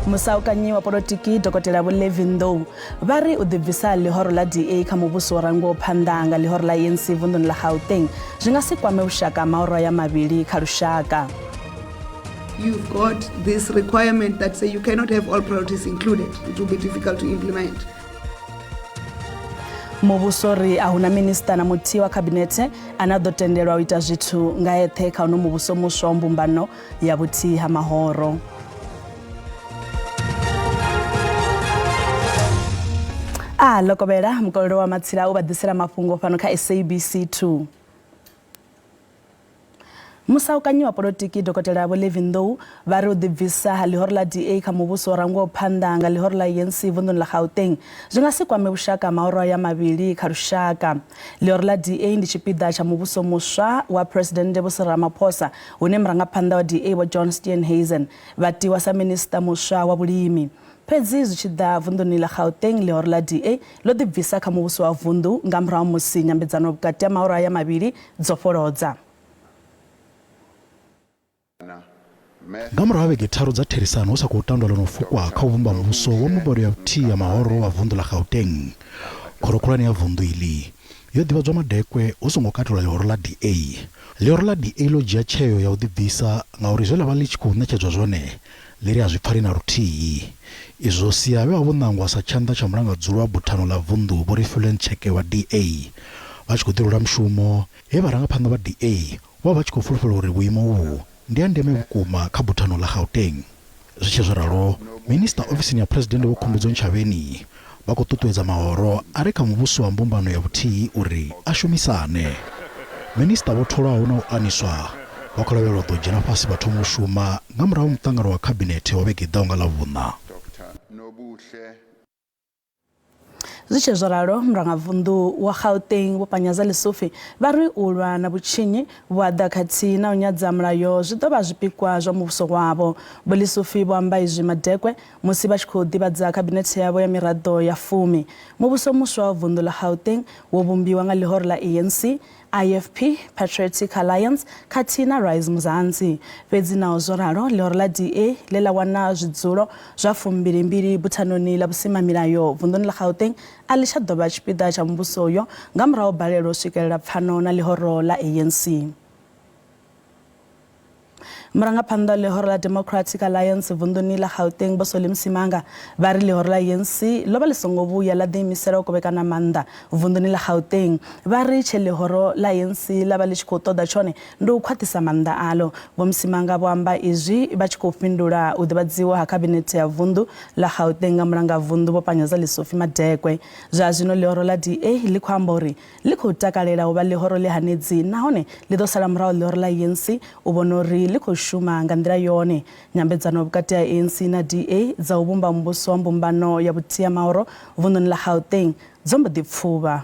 Musaukanyi wa polotiki Dokotela Vho Levi Ndou vha ri u ḓibvisa ḽihoro ḽa DA kha muvhuso wo rangwaho phanḓa nga ḽihoro ḽa ANC vunḓuni ḽa Gauteng zwi nga si kwame vhushaka ha mahoro aya mavhili kha lushaka. You've got this requirement that say you cannot have all priorities included. It will be difficult to implement. Muvhuso ri a huna minisiṱa na muthihi wa khabinethe ane a ḓo tendelwa u ita zwithu nga eṱhe kha uno muvhuso muswa wa mbumbano ya vhuthihi ha mahoro. A lokovhela mukololo wa matsila u vha ḓisela mafhungo fhano kha SABC 2. Musaukanyi wa polotiki Dokotela Vho Levi Ndou vha ri u ḓibvisa ha ḽihoro ḽa DA kha muvhuso wo rangwaho phanḓa nga ḽihoro ḽa ANC vunḓuni ḽa Gauteng zwi nga si kwame vhushaka ha mahoro aya mavhili kha lushaka. Ḽihoro ḽa DA ndi tshipiḓa tsha muvhuso muswa wa Phresidennde Vho Cyril Ramaphosa hune murangaphanḓa wa DA Vho John Steenhuisen vha tiwa sa minisiṱa muswa wa vhulimi. Fhedzi zwi tshi ḓa vunḓuni ḽa Gauteng, ḽihoro ḽa DA ḽo ḓibvisa kha muvhuso wa vunḓu nga murahu ha musi nyambedzano vhukati ha mahoro aya mavhili dzo fholodza. Nga murahu ha vhege tharu dza therisano hu sa khou tandwa ḽo no fukwa kha u vhumba muvhuso wa mbumbano ya vhuthihi ya mahoro wa vunḓu ḽa Gauteng, khoro khulwane ya vunḓu iḽi yo ḓivhadzwa madekwe hu songo katelwa ḽihoro ḽa DA. Ḽihoro ḽa DA ḽo dzhia tsheo ya u ḓibvisa ngauri zwe ḽa vha ḽi tshi khou ṋetshedzwa zwone ḽi ri a zwi pfali na luthihi. Izwi zwo sia vhe vha vho ṋangwa sa tshanḓa tsha mulangadzulo wa buthano ḽa vunḓu Vho Refilwe Ntsheke wa DA vha tshi khou ḓirula mushumo he vharangaphanḓa vha DA vho vha vha tshi khou fulufhela uri vhuimo uvhu ndi ha ndeme vhukuma kha buthano ḽa Gauteng. Zwi tshe zwo ralo, Minisiṱa ofisini ya Phresidennde Vho Khumbudzo Ntshavheni vha khou ṱuṱuwedza mahoro a re kha muvhuso wa mbumbano ya vhuthihi uri a shumisane. Minisiṱa vho tholwaho na u aniswa vha khou lavhelelwa u ḓo dzhena fhasi vha thoma u shuma nga murahu ha muṱangano wa Khabinethe wa vhege i ḓaho nga Ḽavhuṋa. Zwi tshe zwo ralo, Mulangavunḓu wa Gauteng Vho Panyaza Lesufi vha ri u lwa na vhutshinyi, vhuaḓa khathihi na u nyadza mulayo zwi ḓo vha zwipikwa zwa muvhuso wavho. Vho Lesufi vho amba izwi madekwe musi vha tshi khou ḓivhadza khabinethe yavho ya miraḓo ya fumi. Muvhuso muswa wa vunḓu ḽa Gauteng wo vhumbiwa nga ḽihoro ḽa ANC, IFP, Patriotic Alliance khathihi na Rise Mzansi. Fhedzi naho zwo ralo, ḽihoro ḽa DA ḽe ḽa wana zwidzulo zwa fumbili-mbili buthanoni ḽa vhusimamilayo vunḓuni ḽa Gauteng a ḽi tsha ḓo vha tshipiḓa tsha muvhuso uyo nga murahu ha u balelwa u swikelela pfano na ḽihoro ḽa ANC. Murangaphanḓa wa ḽihoro ḽa Democratic Alliance vunḓuni ḽa Gauteng Vho Solly Msimanga vha ri ḽihoro ḽa ANC ḽo vha ḽi songo vhuya ḽa ḓiimisela u kovhekana maanḓa vunḓuni ḽa Gauteng. Vha ri tshe ḽihoro ḽa ANC ḽa vha ḽi tshi khou ṱoḓa tshone ndi u khwaṱhisa maanḓa aḽo. Vho Msimanga vho amba izwi vha tshi khou fhindula u ḓivhadziwa ha khabinethe ya vunḓu ḽa Gauteng nga mulangavunḓu Vho Panyaza Lesufi Madekwe. Zwa zwino ḽihoro ḽa DA ḽi khou amba uri Ḽi khou takalela u vha ḽihoro ḽihanedzi nahone ḽi ḓo sala murahu ḽihoro ḽa ANC u vhona uri ḽi khou shuma nga nḓila yone. Nyambedzano vhukati ha ANC na DA dza u vhumba muvhuso wa mbumbano ya vhuthihi ha mahoro vunḓuni ḽa Gauteng dzo mbo ḓi pfuvha.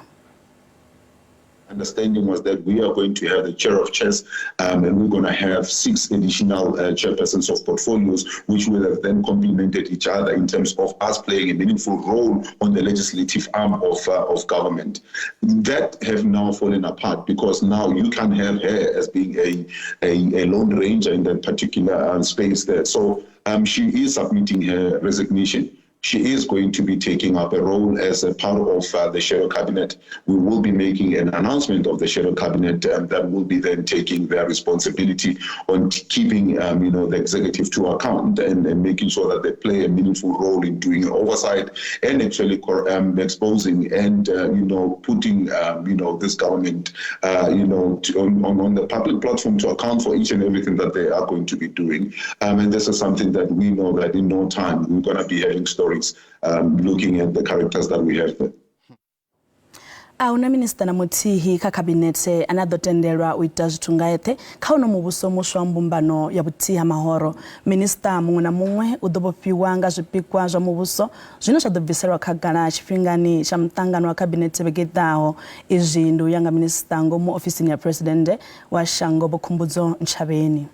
Understanding was that we are going to have the chair of chairs and we're going to have 6 additional chairpersons of portfolios, which will have then complemented each other in terms of us playing a meaningful role on the legislative arm of government. That have now fallen apart because now you can have her as being a lone ranger in that particular space there. So she is submitting her resignation. She is going to be taking up a role as a part of the shadow cabinet. We will be making an announcement of the shadow cabinet that will be then taking their responsibility on keeping the executive to account and making sure that they play a meaningful role in doing oversight and actually exposing and putting this government on the public platform to account for each and everything that they are going to be doing. And this is something that we know that in no time we're going to be having stories looking at the characters that we have there. A huna minisiṱa na muthihi kha khabinethe ane a ḓo tendelwa u ita zwithu nga eṱhe kha uno muvhuso muswa wa mbumbano ya vhuthihi ha mahoro. Minisiṱa muṅwe na muṅwe u ḓo vhofhiwa nga zwipikwa zwa muvhuso zwine zwa ḓo bviselwa khagala tshifhingani tsha muṱangano wa khabinethe vhege i ḓaho. Izwi ndi u ya nga minisiṱa ngomu ofisini ya Phresidennde wa shango Vho Khumbudzo Ntshavheni.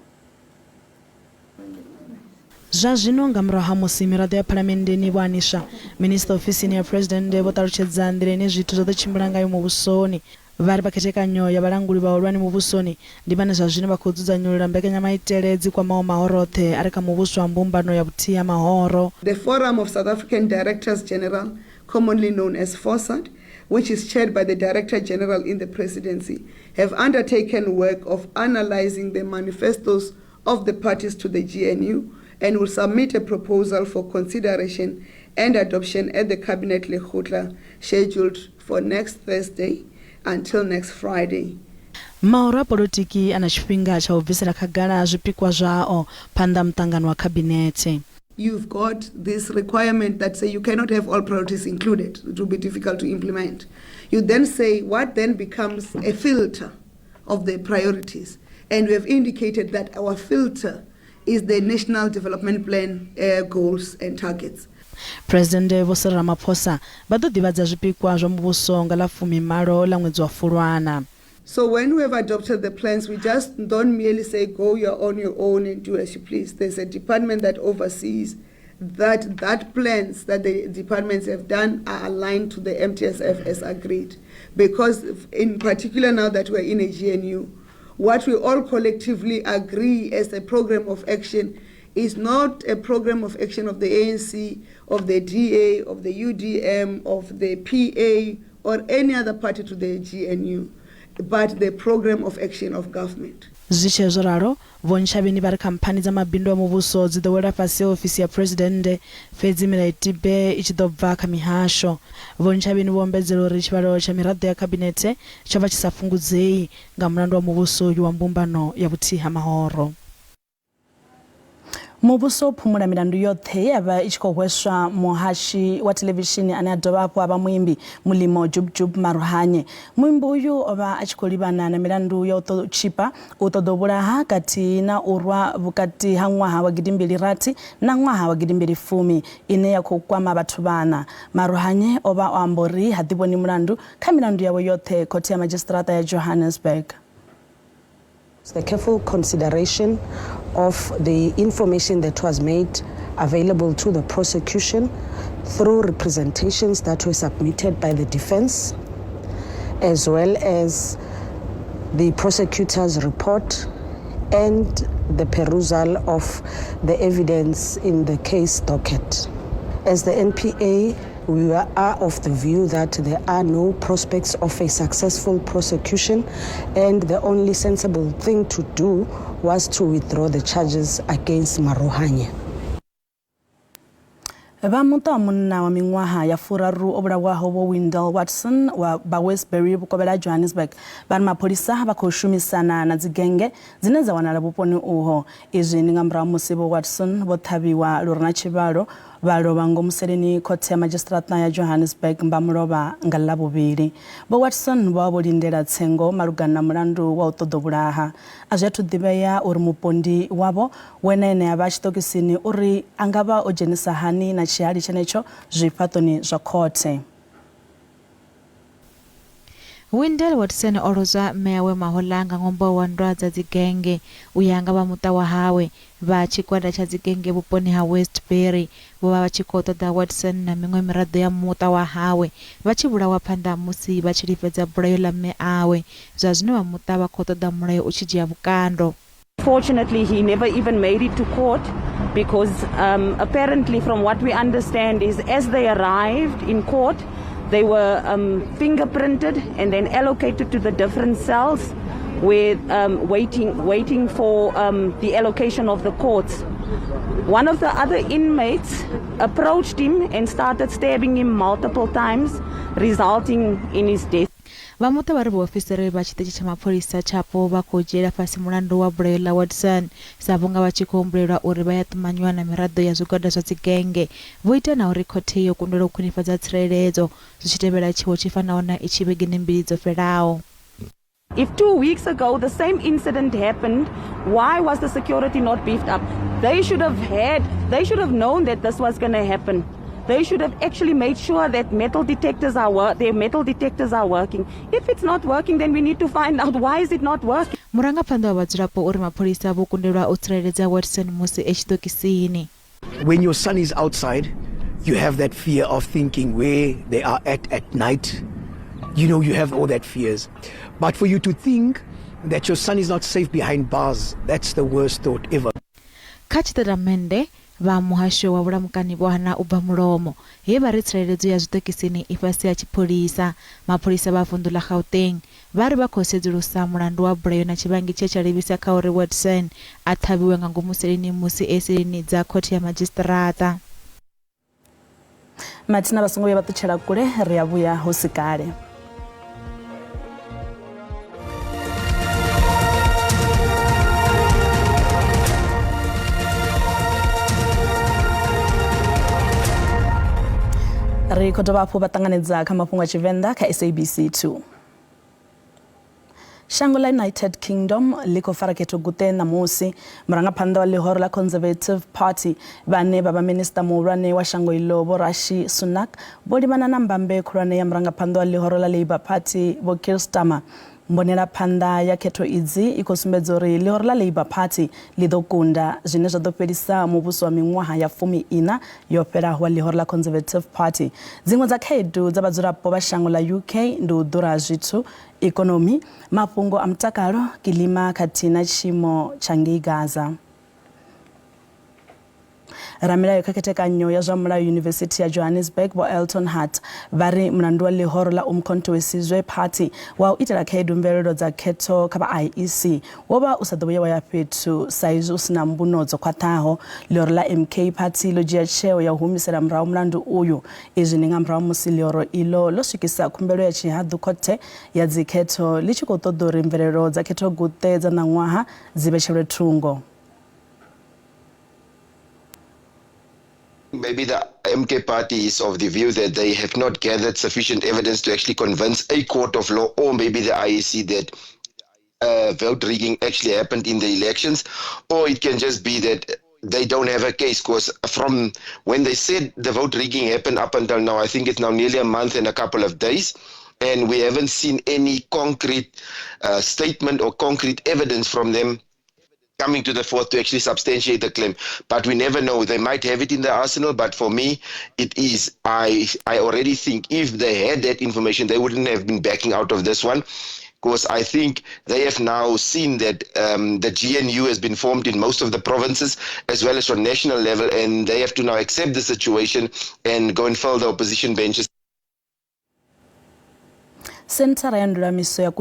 Zwa zwino, nga murahu ha musi miraḓo ya Phalamenndeni vho aniswa, Minisiṱa ofisini ya Phresidennde vho ṱalutshedza nḓila ine zwithu zwa ḓo tshimbila ngayo muvhusoni. Vha ri vha khethekanyo ya vhalanguli vhahulwane muvhusoni ndi vhane zwa zwino vha khou dzudzanyulula mbekanyamaitele dzi kwamaho mahoro oṱhe a re kha muvhuso wa mbumbano ya vhuthihi ha mahoro. The Forum of South African Directors General, commonly known as FOSAD, which is chaired by the Director General in the Presidency, have undertaken work of analyzing the manifestos of the parties to the GNU and will submit a proposal for consideration and adoption at the Cabinet Lekgotla scheduled for next Thursday until next Friday. Mahoro a polotiki a na tshifhinga tsha u bvisela khagala zwipikwa zwao phanḓa ha muṱangano wa khabinethe. You've got this requirement that say you cannot have all priorities included. It will be difficult to implement. You then say what then becomes a filter of the priorities. And we have indicated that our filter is the National Development Plan goals and targets. Phresidennde Vho Cyril Ramaphosa vha ḓo ḓivhadza zwipikwa zwa muvhuso nga ḽa 20 ḽa ṅwedzi wa Fulwana. So when we have adopted the plans, we just don't merely say go you're on your own and do as you please. There's a department that oversees that plans that the departments have done are aligned to the MTSF as agreed. Because in particular now that we're in a GNU, what we all collectively agree as a program of action is not a program of action of the ANC, of the DA, of the UDM, of the PA, or any other party to the GNU, but the program of action of government. Zwi tshee zwo ralo, Vho Ntshavheni vha ri khamphani dza mabindu a muvhuso dzi ḓo wela fhasi ha ofisi ya Phresidennde, fhedzi milayotibe i tshi ḓo bva kha mihasho. Vho Ntshavheni vho ombedzela uri tshivhalo tsha miraḓo ya khabinethe tsho vha tshi sa fhungudzei nga mulandu wa muvhuso uyu wa mbumbano ya vhuthihi ha mahoro. Muvhuso wo phumula milandu yoṱhe ye ya vha i tshi khou hweswa muhashi wa thelevishini ane a dovha hafhu a vha muimbi Mulimo Jub Jub Maruhanye. Muimbi uyu o vha a tshi khou livhana na milandu ya u tzhipa, u ṱoḓa u vhulaha kathihi na u rwa vhukati ha ṅwaha wa gidimbili rathi na ṅwaha wa gidimbili fumi ine ya khou kwama vhathu vhaṋa. Maruhanye o vha o amba uri ha ḓivhoni mulandu kha milandu yawe yoṱhe khothe ya madzhisiṱiraṱa ya Johannesburg. The careful consideration of the information that was made available to the prosecution through representations that were submitted by the defense, as well as the prosecutor's report and the perusal of the evidence in the case docket. As the NPA, we are of the view that there are no prospects of a successful prosecution, and the only sensible thing to do was to withdraw the charges against Maruhanye. Vha muṱa wa munna wa miṅwaha ya furaru o vhulawaho Vho Wendell Watson wa vha Westbury vhukovhela ha Johannesburg vha ri mapholisa vha khou shumisana na dzigennge dzine dza wanala vhuponi uho. Izwi ndi nga murahu musi Vho Watson vho ṱhavhiwa lu re na tshivhalo vha lovha ngomu seleni khothe ya madzhisiṱiraṱa ya Johannesburg mbamulovha nga Ḽavhuvhili. Vho Watson vho vha vho lindela tsengo malugana na mulandu wa u ṱoḓa u vhulaha. A zwi athu ḓivhea uri mupondi wavho, we na ene a vha a tshiṱokisini, uri a nga vha o dzhenisa hani na tshihali tshenetsho zwifhaṱoni zwa khothe. Wendell Watson o lozwa mme awe mahoḽa nga ṅwambo wa nndwa dza dzigennge. U ya nga vha muṱa wa hawe, vha tshigwada tsha dzigennge vhuponi ha Westbury vho vha vha tshi khou ṱoḓa Watson na miṅwe miraḓo ya muṱa wa hawe vha tshi vhulawa phanḓa ha musi vha tshi lifhedza bulayo ḽa mme awe. Zwa zwino vha muṱa vha khou ṱoḓa mulayo u tshi dzhia vhukando. Fortunately, he never even made it to court because apparently from what we understand is as they arrived in court, they were fingerprinted and then allocated to the different cells with waiting for the allocation of the courts. One of the other inmates approached him and started stabbing him multiple times, resulting in his death. Vha muṱa vha ri vhaofisiri vha tshiṱitshi tsha mapholisa tshapo vha khou dzhiela fhasi mulandu wa bulayo ḽa Watson sa vhunga vha tshi khou humbulelwa uri vha ya ṱumanyiwa na miraḓo ya zwigwada zwa dzigennge. Vho ita na uri khothe yo kundelwa u khwinifhadza tsireledzo zwi tshi tevhela tshiwo tshi fanaho na itshi vhegeni mbili dzo fhelaho. If 2 weeks ago the same incident happened, why was the security not beefed up? They should have had, they should have known that this was going to happen. They should have actually made sure that metal detectors are their metal detectors are working. If it's not working, then we need to find out why is it not working. Murangaphanḓa wa vhadzulapo uri mapholisa vho kundelwa u tsireledza Watson musi e tshiṱokisini. When your son is outside, you have that fear of thinking where they are at night. You know, you have all that fears. But for you to think that your son is not safe behind bars, that's the worst thought ever. Kha tshitatamennde, vha muhasho wa vhulamukanyi vho hana u bva mulomo he vha ri tsireledzo ya zwiṱokisini i fhasi ha tshipholisa. Mapholisa vha vunḓu ḽa Gauteng vha ri vha khou sedzulusa mulandu wa bulayo na tshivhangi tshe tsha livhisa kha uri Watson a ṱhavhiwe nga ngomu seleni musi e seleni dza khothe ya madzhisiṱiraṱa. Mathina vha songo vhuya vha ṱutshela kule, ri a vhuya hu si kale. Ri khou dovha hafhu vha ṱanganedza kha mafhungo a Tshivenḓa kha SABC 2. Shango ḽa United Kingdom ḽi khou fara khetho guṱe ṋamusi. Murangaphanḓa wa ḽihoro ḽa Conservative Party vhane vha vha minisiṱa muhulwane wa shango iḽo Vho Rishi Sunak vho livhana na mbambe khulwane ya murangaphanḓa wa ḽihoro ḽa Labour Party Vho Keir Starmer. Mbonelaphanḓa ya khetho idzi i khou sumbedza uri ḽihoro ḽa Labour Party ḽi ḓo kunda, zwine zwa ḓo fhelisa muvhuso wa miṅwaha ya 14 yo fhelaho wa ḽihoro ḽa Conservative Party. Dziṅwe dza khaedu dza vhadzulapo vha shango ḽa UK ndi u ḓura ha zwithu, ikonomi, mafhungo a mutakalo, kilima khathihi na tshiimo tsha ngei Gaza. Ramilayo kha khethekanyo ya zwa mulayo Yunivesithi ya Johannesburg Vho Elton Hart vha ri mulandu wa ḽihoro ḽa Umkhonto we Sizwe Party wa u itela khaedu mvelelo dza khetho kha vha IEC wo vha u sa ḓo vhuya wa ya fhethu sa izwi u si na mbuno dzo khwaṱhaho. Ḽihoro ḽa MK Party ḽo dzhia tsheo ya u humisela murahu mulandu uyu. Izwi ndi nga murahu musi ḽihoro iḽo ḽo swikisa khumbelo ya tshihaḓu khothe ya dzikhetho ḽi tshi khou ṱoḓa uri mvelelo dza khethoguṱe dza ṋaṅwaha dzi vhetshelwe thungo. Maybe the MK party is of the view that they have not gathered sufficient evidence to actually convince a court of law or maybe the IEC that vote rigging actually happened in the elections, or it can just be that they don't have a case, because from when they said the vote rigging happened up until now, I think it's now nearly a month and a couple of days, and we haven't seen any concrete statement or concrete evidence from them coming to the fore to actually substantiate the claim. But we never know. They might have it in the arsenal, but for me, it is, I already think if they had that information, they wouldn't have been backing out of this one, because I think they have now seen that the GNU has been formed in most of the provinces as well as on national level, and they have to now accept the situation and go and fill the opposition benches. Senthara ya ndulamiso ya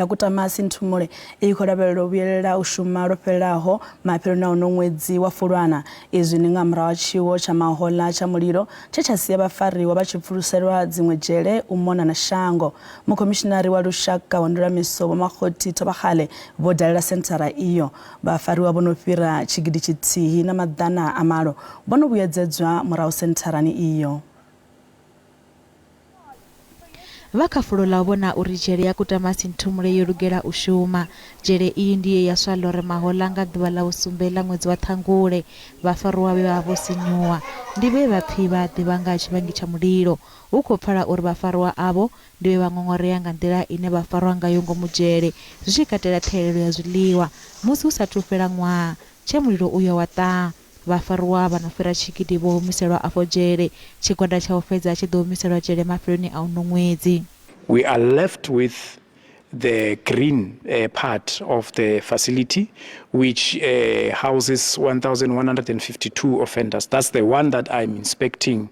Kutamasi Nthumule i khou lavhelelwa u vhuyelela u shuma lwo fhelelaho mafheloni a uno ṅwedzi wa Fulwana. Izwi ndi nga murahu ha tshiwo tsha mahoḽa tsha mulilo tshe tsha sia vhafariwa vha tshi pfuluselwa dziṅwe dzhele u mona na shango. Mukhomishinari wa lushaka wa ndulamiso Vho Makgothi Thobakgale vho dalela senthara iyo. Vhafariwa vho no fhira 1,800 vho no vhuyedzedzwa murahu sentharani iyo. Vha kha fulo ḽa u vhona uri dzhele ya Kutamasi Nthumule yo lugela u shuma. Dzhele iyi ndi ye ya swa ḽore mahoḽa nga ḓuvha ḽa vhusumbe ḽa ṅwedzi wa Ṱhangule. Vhafariwa vhe vha vha vho sinyuwa ndi vhe vha pfi vha ḓivha nga ha tshivhangi tsha mulilo. Hu khou pfala uri vhafariwa avho ndi vhe vha ṅoṅorea nga nḓila ine vha farwa ngayo ngomu dzhele, zwi tshi katela ṱhahelelo ya zwiḽiwa. Musi hu sathu fhela ṅwaha tshe mulilo uyo wa ṱaha, vhafariwa vha no fhira 1000 vho humiselwa afho dzhele. Tshigwada tsha u fhedza tshi ḓo humiselwa dzhele mafheloni a uno ṅwedzi. We are left with the green part of the facility, which houses 1,152 offenders. That's the one that I'm inspecting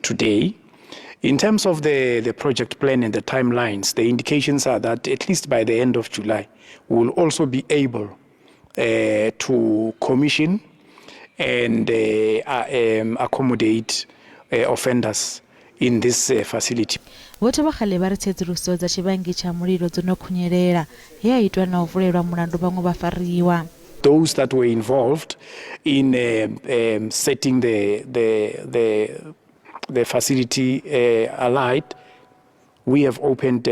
today. In terms of the project plan and the timelines, the indications are that at least by the end of July, we will also be able to commission and accommodate offenders in this facility. Vho Thobakgale vha ri tsedzuluso dza tshivhangi tsha mulilo dzo no khunyelela, he ha itwa na u vulelwa mulandu vhaṅwe vhafariwa. Those that were involved in setting the facility alight, we have opened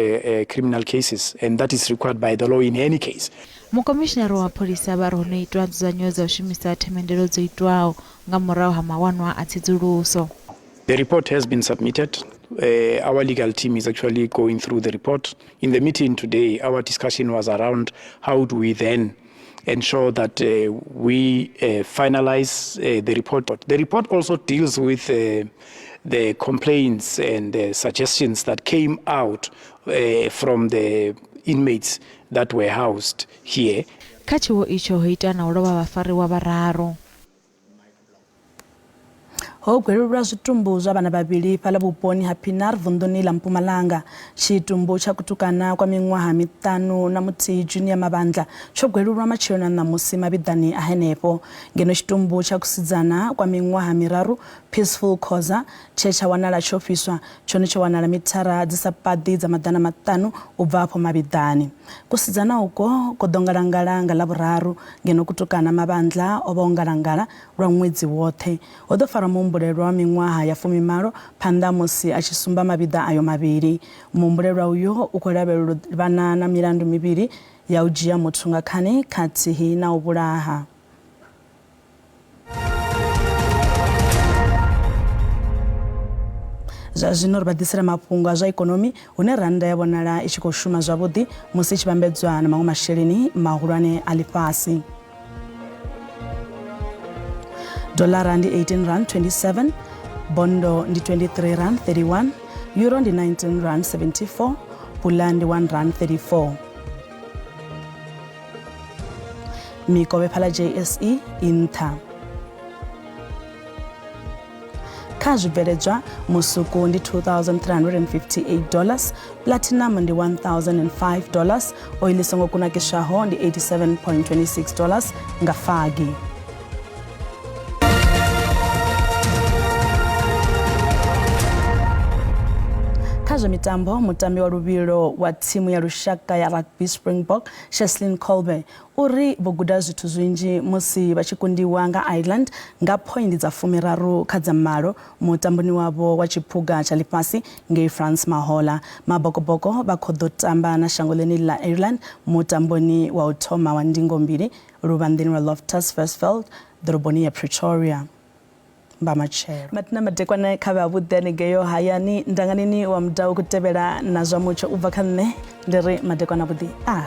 criminal cases, and that is required by the law in any case. Mukomishinari wa pholisa vha ri ho no itwa nzudzanyo dza u shumisa themendelo dzo itwaho nga murahu ha mawanwa a tsedzuluso. The report has been submitted. Our legal team is actually going through the report. In the meeting today, our discussion was around how do we then ensure that we finalize the report. The report also deals with the complaints and the suggestions that came out from the inmates that were housed here. Kha tshiwo itsho ho ita na u lovha vhafariwa vhararu. Ho gwelulwa zwitumbu zwa vhana vhavhili fhaḽa vhuponi ha Pienaar vunḓuni ḽa Mpumalanga. Tshitumbu tsha kutukana kwa miṅwaha miṱanu na muthihi Junior Mavhandla tsho gwelulwa matsheloni a ṋamusi mavhiḓani a henefho. Ngeno tshitumbu tsha kusidzana kwa miṅwaha miraru Peaceful Khoza tshe tsha wanala tsho fhiswa, tshone tsho wanala mithara dzi sa paḓi dza 500 u bva afho mavhiḓani. Kusidzana ukwo ko ḓo ngalangala nga Ḽavhuraru, ngeno kutukana Mavhandla o vha o ngalangala lwa ṅwedzi woṱhe. Ho ḓo farwa muhumbulelwa wa miṅwaha ya 80 phanḓa musi a tshi sumba mavhiḓa ayo mavhili. Muhumbulelwa uyo u khou lavhelelwa u livhana na milandu mivhili ya u dzhia muthu nga khani khathihi na u vhulaha. Zwa zwino ri vha ḓisela mafhungo a zwa ikonomi hune rannda ya vhonala i tshi khou shuma zwavhuḓi musi i tshi vhambedzwa na maṅwe masheleni mahulwane a ḽifhasi. Dolara ndi 18 rand 27, bondo ndi 23 rand 31, euro ndi 19 rand 74, pula ndi 1 rand 34. Mikovhe fhaḽa JSE i nṱha. Kha zwibveledzwa, musuku ndi $2,358 dollars, platinum ndi $1,005 dollars, oili songo kunakiswaho ndi $87.26 dollars nga fagi. Kha zwa mitambo, mutambi wa luvhilo wa thimu ya lushaka ya rugby Springbok, Cheslin Kolbe, uri vho guda zwithu zwinzhi musi vha tshi kundiwa nga Ireland nga phoindi dza 30 kha dza 8 mutamboni wavho wa tshiphuga tsha ḽifhasi ngei France mahola. Mabokoboko vha khou ḓo tamba na shango ḽeneḽi ḽa Ireland mutamboni wa u thoma wa ndingo mbili luvhanḓeni lwa Loftus Versfeld ḓoroboni ya Pretoria. Mbamatshelo. Matina madekwana kha vhe avhuḓi haningei hayani ndanganini wa mudau khou tevhela na zwa mutsho u bva kha nṋe ndi ri madekwana avhuḓi a.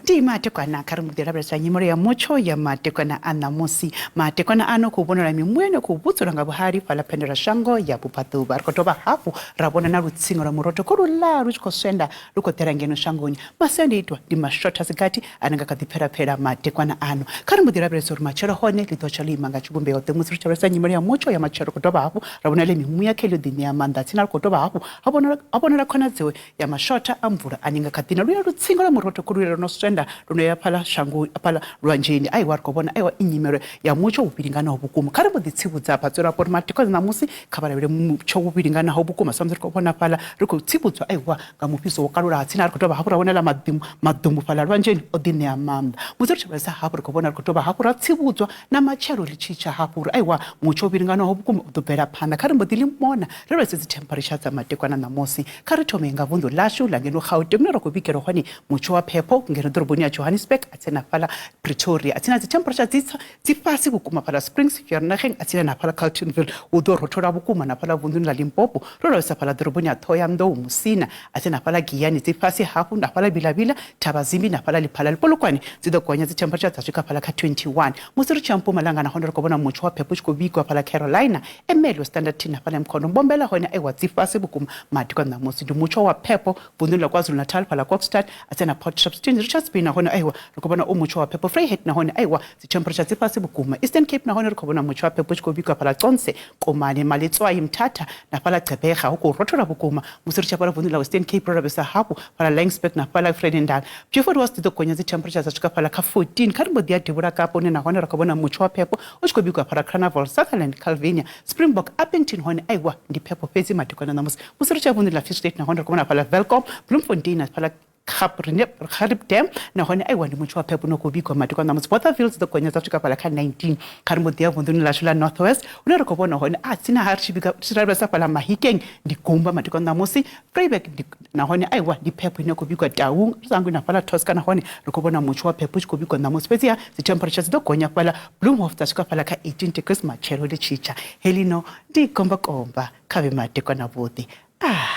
Ndi madekwana kha ri mbo ḓi lavhelesa nyimelo ya mutsho ya madekwana a ṋamusi. Madekwana ano khou vhonala mimuya ine khou vhudzula nga vhuhali fhaḽa phendelashango ya vhubvaḓuvha. Ri khou dovha hafhu ra vhona na lutsinga lwa murotho khou luḽa lu tshi khou swenda lu khou ḓela ngeno shangoni. Masiandoitwa ndi mashotha a si gathi ane nga kha ḓi pfela-pfela madekwana ano. Kha ri mbo ḓi lavhelesa uri matshelo hone ḽi ḓo tsha ḽo ima nga tshivhumbeo ḓe. Musi ri tshi lavhelesa nyimelo ya mutsho ya matshelo ri khou dovha hafhu ra vhona ḽe mimuya kha ḽo ḓi ṋea maanḓa tsini. Ri khou dovha hafhu ha vhonala khonadzeo ya mashotha a mvula ane nga kha ḓi na luya lutsinga lwa murotho khulu lwo no swenda lu no ya fhaḽa shango fhaḽa lwanzheni. Aiwa ri khou vhona aiwa i nyimelo ya mutsho wo vhilinganaho vhukuma. Kha ri mbo ḓi tsivhudza vhadzulapo uri madekwana ṋamusi kha vha lavhelele mutsho wo vhilinganaho vhukuma sa musi ri khou vhona fhaḽa ri khou tsivhudzwa aiwa nga mufhiso wo kalulaho tsini. Ri khou dovha hafhu ra vhona ḽa maḓi maḓumbu fhaḽa lwanzheni o ḓi ṋea maanḓa. Musi ri tshi lavhelesa hafhu ri khou vhona ri khou dovha hafhu ra tsivhudzwa na matshelo ḽi tshi tsha hafhu uri aiwa mutsho wo vhilinganaho vhukuma u ḓo bvela phanḓa. Kha ri mbo ḓi ḽi mona ri lavhelese dzi temperature dza madekwana ṋamusi. Kha ri thome nga vunḓu ḽashu ḽa ngeno Gauteng hune ra khou vhigelwa hone mutsho wa phepho ngeno ḓoroboni ya Johannesburg a tsini na fhaḽa Pretoria a tsini na dzi temperature dzi tsa dzi fhasi vhukuma fhaḽa Springs, Vereeniging a tsini na fhaḽa Carltonville hu ḓo rothola vhukuma na fhaḽa vunḓuni ḽa Limpopo ro lavhelesa fhaḽa ḓoroboni ya Thohoyandou Musina a tsini na fhaḽa Giyani dzi fhasi hafhu na fhaḽa Vilavila Thavhazimbi na fhaḽa Lephalale Polokwane dzi ḓo gonya dzi temperature dza swika fhaḽa kha 21. Musi ri tshi ya Mpumalanga nahone ri khou vhona mutsho wa phepho u tshi khou vhigwa fhaḽa Carolina Ermelo, Standerton na fhaḽa Mkhondo. Mbombela hone aiwa dzi fhasi vhukuma madekwana ṋamusi ndi mutsho wa phepho vunḓuni ḽa KwaZulu-Natal fhaḽa Kokstad a tsini na Port Shepstone. Richards Bay nahone aiwa ri khou vhona u mutsho wa phepho. Vryheid nahone aiwa dzi temperature dzi fhasi vhukuma. Eastern Cape nahone ri khou vhona mutsho wa phepho u tshi khou vhigwa fhaḽa Conse, Komani, Maletswai, Mthatha na fhaḽa Gqeberha hu khou rothola vhukuma. Musi ri tshi ya fhaḽa vunḓuni ḽa Western Cape ro lavhelesa hafhu fhaḽa Laingsburg na fhaḽa Vredendal. Beaufort West dzi ḓo gonya dzi temperature dza swika fhaḽa kha 14. Kha ri mbo ḓi ya Devhula Kapa hune nahone ra khou vhona mutsho wa phepho u tshi khou bikwa fhaḽa Carnarvon, Sutherland, Calvinia, Springbok, Upington hone aiwa ndi phepho fhedzi madekwana ṋamusi. Musi ri tshi ya vunḓuni ḽa Free State nahone ri khou vhona fhaḽa Welkom, Bloemfontein na fhaḽa. Gariep Dam nahone aiwa ndi mutsho wa phepho no khou vhigwa madekwana ṋamusi. Bothaville dzi ḓo gonya dza swika fhaḽa kha 19. Kha ri mbo ḓi ya vunḓuni ḽashu ḽa North West hune ri khou vhona hone a tsini ha ri tshi vhiga tshi lavhelesa fhaḽa Mahikeng ndi gumba madekwana ṋamusi. Vryburg ndi nahone aiwa ndi phepho ine ya khou vhigwa Taung ri sa hangwi na fhaḽa Tosca nahone ri khou vhona mutsho wa phepho u tshi khou vhigwa ṋamusi. Fhedziha dzi temperature dzi ḓo gonya fhaḽa Bloemhof dza swika fhaḽa kha 18 degrees matshelo ḽi tshi tsha. Heḽino ndi gombakomba kha vhe madekwana vhuḓi. Ah.